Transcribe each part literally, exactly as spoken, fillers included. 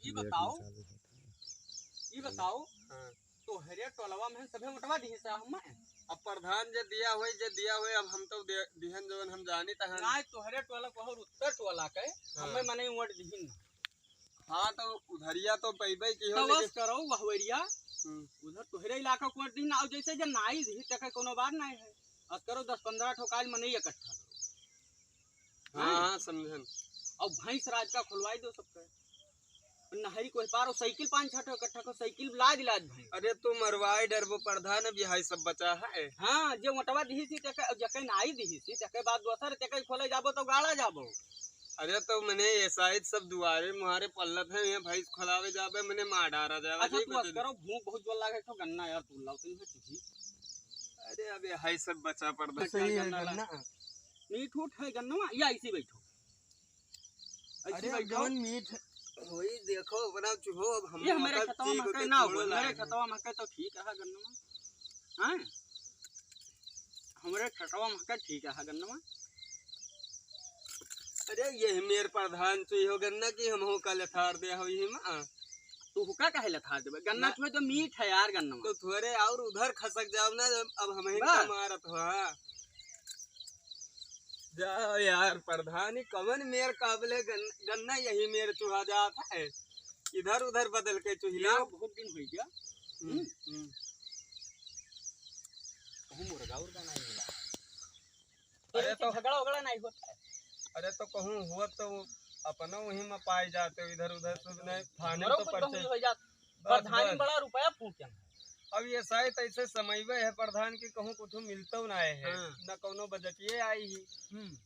ई बताओ, ई बताओ, हाँ। तोहरे टोलवा में सभे ओटवा दिहिस हमें। अब प्रधान जे दिया होई, जे दिया होई, अब हम तो दे-, दिहन जवन हम जानी तहन। नाहीं, तोहरे टोला को और उत्तर टोला के, हाँ। हमें मने वोट दिहिन ना। हाँ, तो उधरिया तो पैबे की हो, तो लेकिन बस करो, वहवरिया, हम्म। उधर तोहरे इलाका को वोट दिहिन ना, और जैसे जे नाई दिही, तेके कोनो बात नाहीं है। अस करो, दस पन्द्रह ठो काज मनई इकट्ठा करो। हाँ, हाँ। हाँ, समझन। और भैंस राज का खुलवाई दो सबके। नहरी कोई पार हो, साइकिल पाँच छह ठो इकट्ठा को, साइकिल लाद लाद भैंस। अरे, तू मरवाई डरबो प्रधान, अब यही सब बचा है। हाँ, जे मोटवा दिहिस, तेके, जके नाई दिहिस, तेके बाद दोसर, तेके खोले जाबो तो गाड़ा जाबो। अरे, तो मने ये साइड सब दुआरे मुहारे पल्लत है, ये भैंस खोलावे जाबे, मने मार डारा जावे, अच्छा, नहीं तू बता अस करो, भूख बहुत जोर लागे, तो गन्ना यार, तू लाओ, तू चुकी। अरे, अब यही सब बचा प्रधान। सही है गन्ना ला। गन्ना। मीठ उठ है गन्नवा, या इसी बैठो। ऐसी अरे, बैठो। जौन मीठ होई, देखो, अपना चुहो, अब हम ये हमारे अपन खेतवा चीख में के ना हो, थोड़ो हमारे लाए हैं। खेतवा में के तो ठीक है गन्नवा। हाँ? हमारे खेतवा में के ठीक है गन्नवा। अरे, ये मेर प्रधान चुई हो गन्ना की हम हो का लथार दे हो ही माँ। तू हुका काहे लथार देबे? गन्ना ना। चुहे तो मीठ है यार गन्नवा। तो थोड़े और उधर खसक जाओ ना, अब हम ही बस। का मारत हो, हाँ। जाओ यार, प्रधानी कवन मेर काबले गन-, गन्ना यही मेर चुहा जात है। इधर उधर बदल के चुहिला। ये बहुत दिन हो गया। हम्म, हम्म। हम्म। कहूँ मुर्गा उर्गा नहीं मिला। अरे तो तो झगड़ा उगड़ा नहीं होता है। अरे तो कहूँ हुआ तो अपना वहीं में पाए जाते हो, इधर उधर से नहीं, थाने हमरो तो कुछ पर्चे। कहूँ हो जात। बस, प्रधानी बस। बड़ा रुपया फूंके हैं। अब ये शायद ऐसे समयवे है प्रधान कि कहूँ कुछ मिलतो ना है, हाँ। न कौनो बजटिए आई ही हम्म।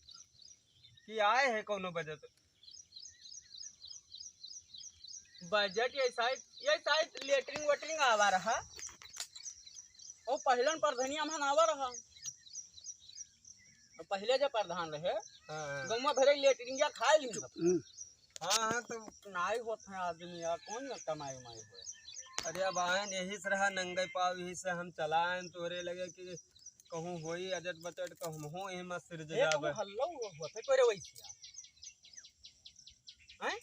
कि आए है कौनो बजट। बजट ये शायद, ये शायद लेटरिन वेटरिन आवा रहा। ओ पहलन प्रधानिया में आवा रहा। पहले जो प्रधान रहे, हाँ, हाँ। गौवा भरे लेटरिंगिया खाए ली सब। हम्म। हाँ, हाँ, तो नाई होत है आदमी यार, कौन ना कमाई उमाई होए। अरे अब आयन यही से रहा नंगे पाव, यही से हम चला आयन तोरे लगे कि कहूँ होई अजट बचट तो हम हो यही मत सिर ए, जाबे। कहूँ हल्लो होत है तोरे वैसे यार। हैं?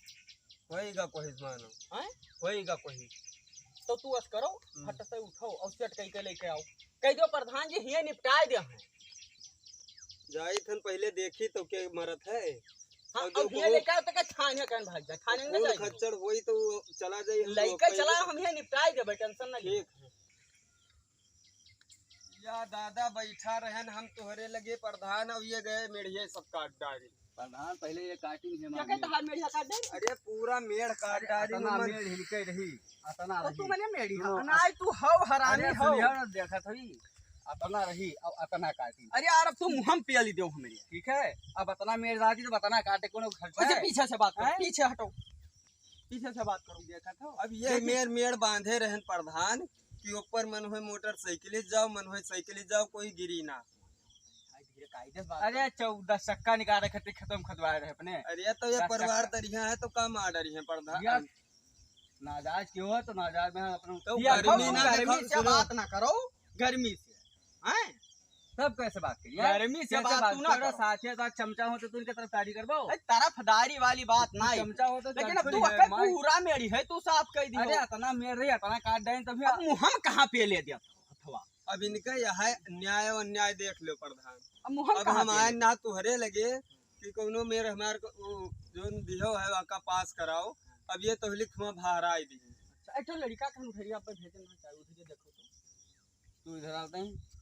होई गा कोई मानो। हैं? होई गा कोई। तो तू अस करो, हम्म। फट से उठो और सेट कई के लेके आओ। कह दो प्रधान जी हिये निपटाए दे हैं। जाई थन पहले देखी तो के मरत है। हाँ, और जो अब हिये वो लेके आओ तो के थाने कन भाग जा, थाने में खून जाए। खच्चड़ होई तो वो चला जाई, हम लइका लोग चला, कहीं हम हिये निपटाए देबे, टेंशन ना ले। ठीक है। या दादा बैठा रहन, हम तोहरे लगे प्रधान, अब ये गए मेढ़िया सब काट डारी। प्रधान पहले ये काटी है क्या मामी। कहता हाथ मेढ़िया काट दे? अरे पूरा मेढ़ काट अरे, डारी अतना मम्मन। मेढ़ हिलके रही, अतना तो रही। तू मने मेढ़ी सुनो, हा, ना आई तू हव हरामी अरे हव। सुनियो ना, देखत हई, अतना रही, अब अतना काटी। अरे यार, अब तू मुहम पिया ली देव हमरे। ठीक है, अब अतना मेढ़ डारी तो अतना काटे, कोनो खर्चा अच्छा, है? पीछे से बात करो, हैं? पीछे हटो। पीछे से बात करो। देखत हो? अब ये देखिए। मेर, मेर बांधे रहन प्रधान कि ऊपर मन होए मोटरसाइकिल जाओ, मन होए साइकिल जाओ, कोई गिरी ना। भाई, धीरे कायदे से बात अरे, करो। चौदह चक्का निकाले खातिर खेतों में खदवाए रहे अपने। अरे, तो ये दस परिवार चक्का। दरिया है, तो का मार रही है प्रधान? यार, नाजायज क्यों है, तो नाजायज में अपना तो ये गर्मी देखो, ना गर्मी देखो, से सुनो। बात ना करो, गर्मी से। हैं? तब कैसे बात करी यार? गर्मी से कैसे बात बात तू ना करो, करो। साथे साथ चमचा होते तो उनके तरफदारी करबो। अरे, तरफदारी वाली बात तू नहीं। चमचा होते तो लेकिन अब तू थोड़ी है, अके मार। पूरा मेरी है, तू साफ कह दी अरे, हो। अतना मेर रही, अतना काट डाइन तभी अब मुँह हम कहाँ पे ले दिया हथवा? अब इनका यह है न्याय और अन्याय देख लो प्रधान। अब मुँह हम अब कहाँ हम पे आए ले ना तुहरे लगे कि कौनो मेर हमार को, वो जोन दिहो है, वाका पास कराओ। अब ये तो लिख हुआ बाहर आई दी। अच्छा, एक ठो लड़का के हम उठेरिया पे भेजन ना चाहे, उठे देखो तो। तू इधर आता है।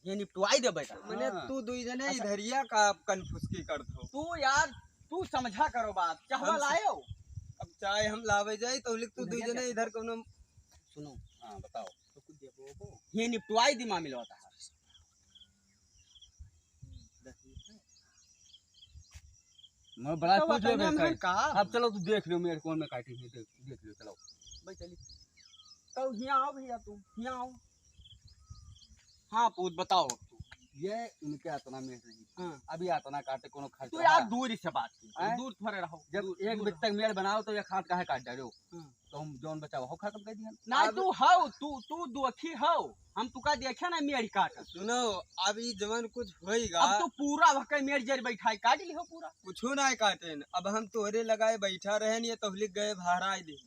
ये निपटवाई दे बेटा। मने हाँ। तू दुई जने अच्छा। इधरिया का कनफुसकी कर दो। तू यार, तू समझा करो बात। चाहवा हम लायो? अब चाहे हम लावे जाए तो लिख तू दुई इधरिया जने क्या? इधर कोनो सुनो। हाँ, बताओ। तो कुछ देखो को। ये निपटवाई दी मामला होता है। मैं बड़ा तो कुछ बताने लेबे में कर। का? अब चलो तू देख लो मेरे कौन में काटी है, देख, देख लो, चलो। भाई चली। तो हियाँ आओ भैया तू, हियाँ आओ। हाँ पूत बताओ अब तू। ये इनके अतना मेड़ नहीं। हाँ। अभी अतना काटे कोनो खर्चा तू यार है? दूर से बात की, हैं? दूर थोड़े रहो, जब दूर, एक दूर बित्तक मेड़ बनाओ तो एक हाथ काहे काट डालो? हाँ। तो हम जौन बचाओ हो खत्म कर दिया। नहीं, अब तू हौ, तू, तू दुखी हौ, हम तुका देखे ना मेड़ काट। सुनो, अब ई जवन कुछ होइगा अब तू पूरा वके मेड़ जर बैठाई काट ली हो पूरा। कुछो ना काटेन, अब हम तोहरे लगाए बैठा रहेन, ये तोहलिक गए बहराई दे।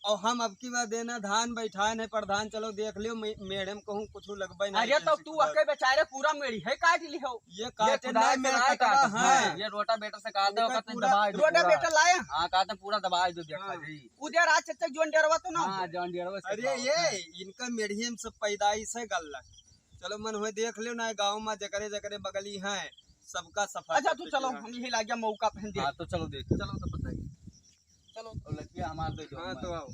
और हम अब की बार देना धान बैठाए नहीं प्रधान, चलो देख लियो, मे-, मेड़े में कहूँ कुछ लगबे नहीं अरे तो कैसे तू खुदा। अके बेचारे पूरा मेड़ी है काट ली हो। ये ये काटे खुदा नहीं, से मेरा ना कटवा काट, है। हाँ, ये रोटावेटर से काट दे, इनका ओकर पूरा दबाई दो पूरा। रोटावेटर लाए? हाँ, कहते पूरा दबाई दो, देखा हाँ। जी। उधर आज चच्चा जॉन डेरवा तो ना हाँ, हो। जॉन डेरवा से अरे दबाओ, ये हाँ। इनका मेड़िए में सब पैदाइश है गल्ला। चलो मन हुए देख लियो ना, गाँव में जकरे जकरे बगली है, सबका सफर अच्छा, कर तू चलो, चुके हैं। हम यही लाग गया मौका पहन दे। हाँ, तो चलो देख। चलो तो बताइए। चलो। और लड़किया हमार दे दो, हाँ, हमार। तो आओ।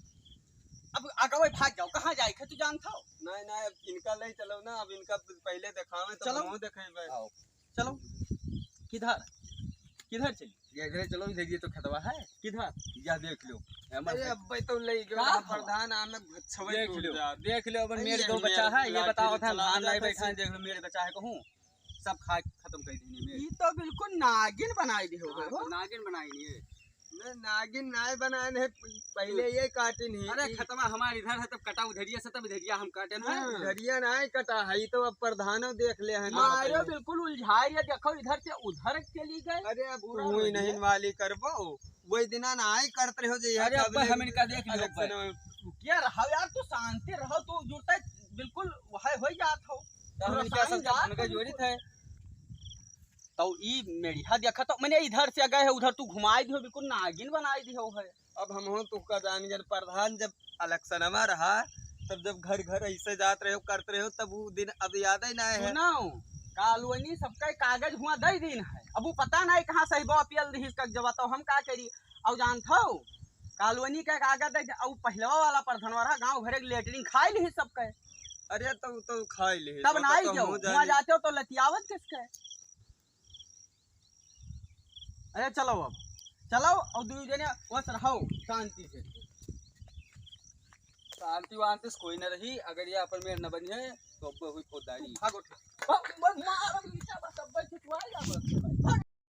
अब आगे भाग जाओ, कहाँ जाए के तू जानत हो? नहीं, नहीं, अब इनका ले चलो ना, अब इनका पहले दिखावे, तब चलो। हम देखेंगे। आओ। चलो। किधर? किधर चली? ये इधर चलो, इधर ये तो खेतवा है। किधर? या देख लो। हमर अरे खेत। अब्बे तो ले गयो का ना हो? प्रधान, आमे छवई देख टूट लो, जा। देख लो, अपन अरे मेड़ ये दो मेड़ बचा है, ये लाठी बताओ से था, चला धान नहीं जाते बैठा है, से। देख लो, मेड़ बचा है कहूँ। सब खा के खत्म कर देने में। ई तो बिल्कुल नागिन बनाई दी हो हाँ, गए हो। तो नागिन बनाई नहीं है। नहीं, नागिन नाय बनाए नहीं, पहले ये काटिन ही। अरे, ई खतमा हमारे इधर है, तब कटा उधरिया से, तब इधरिया हम काटे ना। हाँ। उधरिया नाय कटा है, ई तो अब प्रधानो देख ले है ना मारो पहले। बिल्कुल उलझाए, ये देखो, इधर से उधर चली गए। अरे, अब पूरा तू ही बढ़िया। नहीं वाली करबो, वही दिना नाय करत रहो जे अरे, अब काबिले हम इनका देख लियो, अलग से अब। ना। क्या रहा यार, तू शांति रहो, तू जुड़ता है, बिल्कुल वह हो जात हो। तो हम इनका परेशान सब जात उनका हो जोड़ी बिल्कुल। थे। तो ई मेड़िया देखा तो मैंने इधर से गए है, उधर तू घुमाई दियो, बिल्कुल नागिन बनाई दियो है। अब हम हो तुका जान गए प्रधान, जब इलेक्शनवा रहा, तब जब घर घर ऐसे जात रहे हो, करत रहे हो, तब वो दिन अब याद ही ना है। सुनाओ, कॉलोनी सबका कागज हुआ दे दिन है, अब वो पता नहीं कहाँ से बा अपील दिहिस का जब, तो हम का करी? और जानत हो, कॉलोनी का कागज दे, और पहलवा वाला प्रधानवा रहा, गाँव भरे के लेटरिन खाई लिहिस सबके। अरे तो, तो खाई लिहिस, तब वो ना तो आई हम जाओ, हो वहाँ जानी। जाते हो तो लतियावत किसके? अरे चलो अब, चलो और दू जने बस रहो शांति से। शांति वांति से कोई न रही, अगर ये अपन मेड़ न बनी है तो अब हुई फौजदारी। तू भागो, उठा। ओ, मत मार,